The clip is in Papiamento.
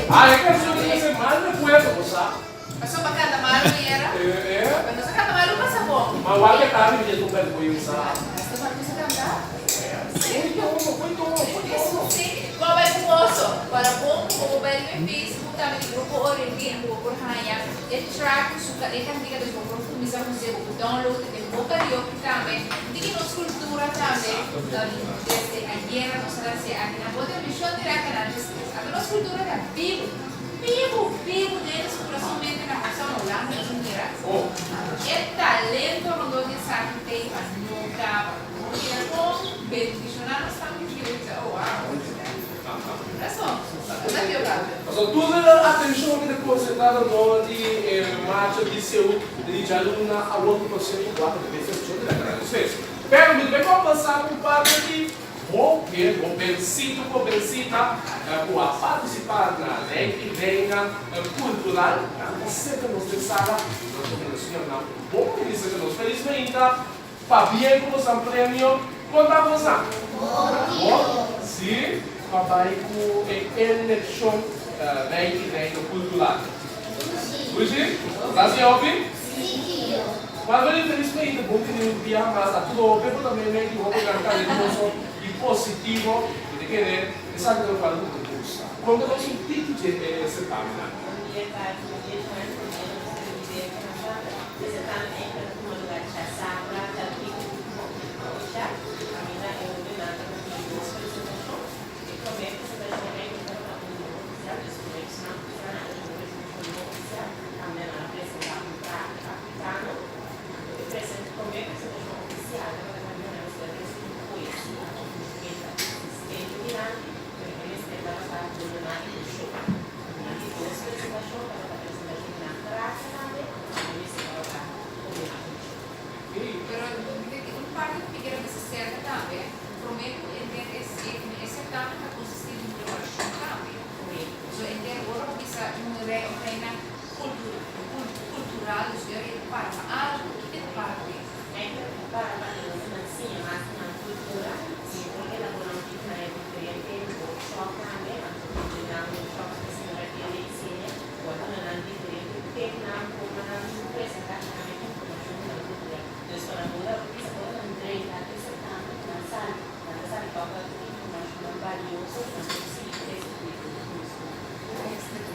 Ah, e canción di ese mal recuerdo, bo sa. Paso pa canta malo mi era. Eh, eh. Pero nos a canta malo pasa bon. Ma wak e tardi mi ta bergüenza. Hasta pa nos a canta. Cuento, cuento. Sí, Bo bai ku boso. Para bon ku bo bai riba e Facebook tambe di Grupo Orelí ku bo por haña e track ku su e kantika dus bo por kuminsá hus'é, bo por download e den bo karaoke tambe. Di nos kultura tambe desde ayera nos a hasi aki na bo televishon dirèkt Kanal 13. Anto nos kultura ta bibu, bibu, bibu den nos kurason, mente na Kòrsou, na Hulanda nos a mira e talento rondó di esaki t'ei pa no kaba. Bo mira kon bendishoná nos ta ku Dios i bisa, oh wow, rason, ta ekivoká. Pasobra tur e atenshon ku ta konsentrá rondó di e marcha di Seú di djaluna awor ku por sierto kuater di bes televishon di la Canal Seis. Pero mi ta bai kompensá ku un parte di hoben, hobencito ku hobencita ku a partisipá na Rei i Reina Kultural. Nan ta serka nos den sala, nan ta bira siñornan bon minister ku nos. Felis mainta! Pabien ku bosan premio. Kon ta bosan? Bon. Si, pa bai ku e elekshon Rei i Reina Kultural. Gushi? Ta haci hopi? Mas bini felis mainta bon tene un biaha mas a tur hopi bo ta meimei di hopinan talentoso i positivo i ta kere esaki ta lokual ku bo ta gusta. Konta nos un tiki dje e certamennan. Mester tambe entra na tuma lugar djasabra, djadomingo ultimo, ocha, kaminda e hobennan ta tin dos presentashon. E promé presentashon ei no tabata un no ofisial, dus promé ku nan kuminsá nan a duna un presentashon no ofisial, kaminda nan a presentá un trahe afrikano. Anto e promé presentashon ofisial tabata kaminda nan mester a trese un poesia òf un kuenta eksistente dilanti, pero e mester tabata duna nan emoshon. Nan di dos presentashon tabata presentashon di nan trahe tambe. Pero mi ta un parti ku mi kier a bisa serka tambe, promé ku henter e e sertamen ta konsistí di un preparashon tambe. So henter ora bo bisa un rei òf reina kultural, dus ora e.